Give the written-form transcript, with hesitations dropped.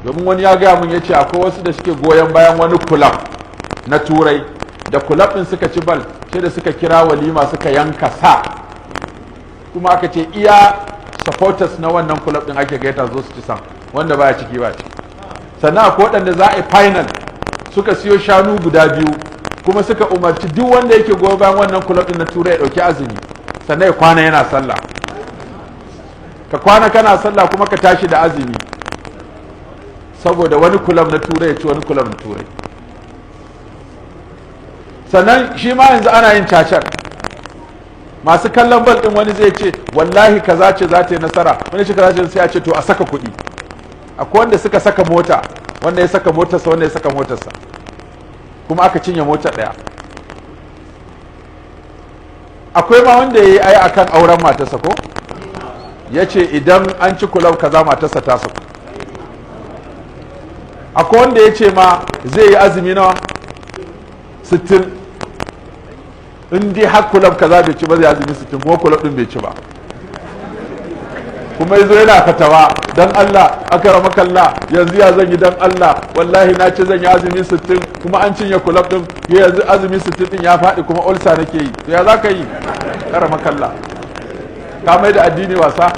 Domin wani ya gaya mun, ya ce akwai wasu da suke goyon bayan wani kulab na Turai, da kulab ɗin suka ci bal, sai da suka kira walima, suka yanka sa, kuma aka ce iya supporters na wannan kulab ɗin ake gaita zo su ci san, wanda baya ciki ba ciki. Sannan akwai waɗanda za a yi final, suka siyo shanu guda biyu, kuma suka umarci duk wanda yake goyon bayan wannan kulab ɗin na Turai ya ɗauki azumi, sannan ya kwana yana sallah. Ka kwana kana sallah kuma ka tashi da azumi, saboda wani kulab na Turai ya ci wani kulab na Turai. Sannan shi ma yanzu ana yin cacar. Masu kallon bal din, wani zai ce wallahi kaza ce za ta yi nasara, wani ce kaza ce, sai a ce to a saka kuɗi. Akwai wanda suka saka mota, wanda ya saka motarsa, wanda ya saka motarsa, kuma aka cinye mota ɗaya. Akwai ma wanda ya yi ai akan auren matarsa, ko ya ce idan an ci kulab kaza matarsa ta saku. Akwai wanda ya ce ma zai yi azumi nawa? 60. In dai har kulab kaza bai ci ba, zai azumi 60, kuma kulab din bai ci ba. Kuma yazo yana fatawa: "Dan Allah, akramakallah, yanzu ya zan yi? Dan Allah, wallahi na ce zan yi azumi 60, kuma an cinye kulab din, yanzu azumi 60 din ya faɗi, kuma ulcer nake yi." To ya za ka yi, akramakallah? Ka mai da addini wasa.